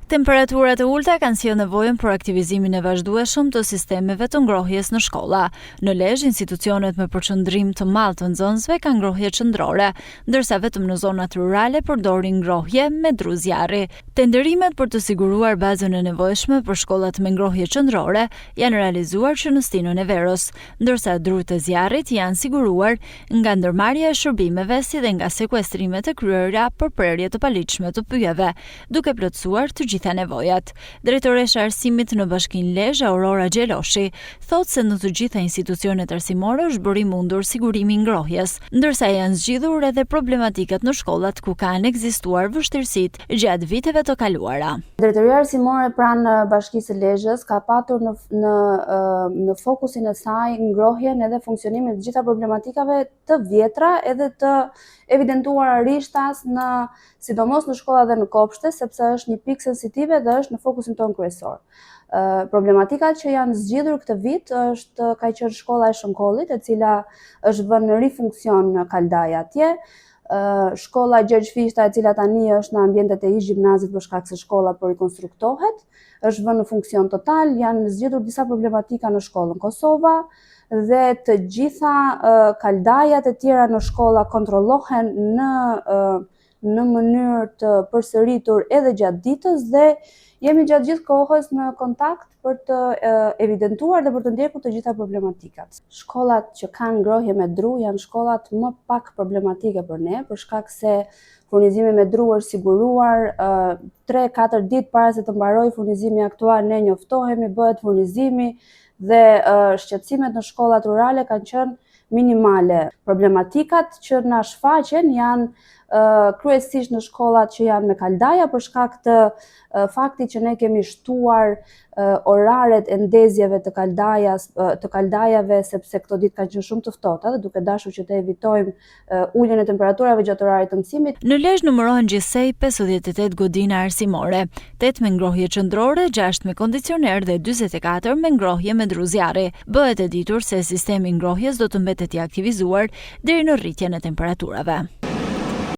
Temperaturat e ulëta kanë sjellë nevojën për aktivizimin e vazhdueshëm të sistemeve të ngrohjes në shkolla. Në Lezhë, institucionet me përqendrim të madh të nxënësve kanë ngrohje qendrore, ndërsa vetëm në zonat rurale përdorin ngrohje me dru zjarri. Tenderimet për të siguruar bazën e nevojshme për shkollat me ngrohje qendrore janë realizuar që në stinën e verës, ndërsa drutë e zjarrit janë siguruar nga ndërmarrja e shërbimeve si dhe nga sekuestrimet e kryera për prerje të paligjshme të pyjeve, duke plotësuar të gjitha nevojat. Drejtoresha e Arsimit në Bashkinë Lezhë, Aurora Gjeloshi, thotë se në të gjitha institucionet arsimore është bërë i mundur sigurimi i ngrohjes, ndërsa janë zgjidhur edhe problematikat në shkollat ku kanë ekzistuar vështirësitë gjatë viteve të kaluara. Drejtoria Arsimore pranë Bashkisë së Lezhës ka patur në në në fokusin e saj ngrohjen edhe funksionimin e të gjitha problematikave të vjetra edhe të evidentuara rishtas në sidomos në shkolla dhe në kopshte, sepse është një pikë sensitive dhe është në fokusin tonë kryesor. Problematikat që janë zgjidhur këtë vit është ka qenë shkolla e Shënkollit, e cila është vënë në rifunksion kaldaja atje, shkolla Gjergj Fishta e cila tani është në ambientet e ish gjimnazit për shkak se shkolla po rikonstruktohet, është vënë në funksion total, janë zgjidhur disa problematika në shkollën Kosova dhe të gjitha kaldajat e tjera në shkolla kontrollohen në në mënyrë të përsëritur edhe gjatë ditës dhe jemi gjatë gjithë kohës në kontakt për të evidentuar dhe për të ndjekur të gjitha problematikat. Shkollat që kanë ngrohje me dru janë shkollat më pak problematike për ne, për shkak se furnizimi me dru është siguruar 3-4 ditë para se të mbarojë furnizimi aktual, ne njoftohemi, bëhet furnizimi dhe shqetësimet në shkollat rurale kanë qenë minimale. Problematikat që na shfaqen janë kryesisht në shkollat që janë me kaldaja për shkak të faktit që ne kemi shtuar oraret e ndezjeve të kaldajas të kaldajave sepse këto ditë kanë qenë shumë të ftohta dhe duke dashur që të evitojmë uljen e temperaturave gjatë orarit të mësimit. Në Lezhë numërohen gjithsej 58 godina arsimore, 8 me ngrohje qendrore, 6 me kondicioner dhe 44 me ngrohje me dru zjarri. Bëhet e ditur se sistemi i ngrohjes do të mbetet i aktivizuar deri në rritjen e temperaturave.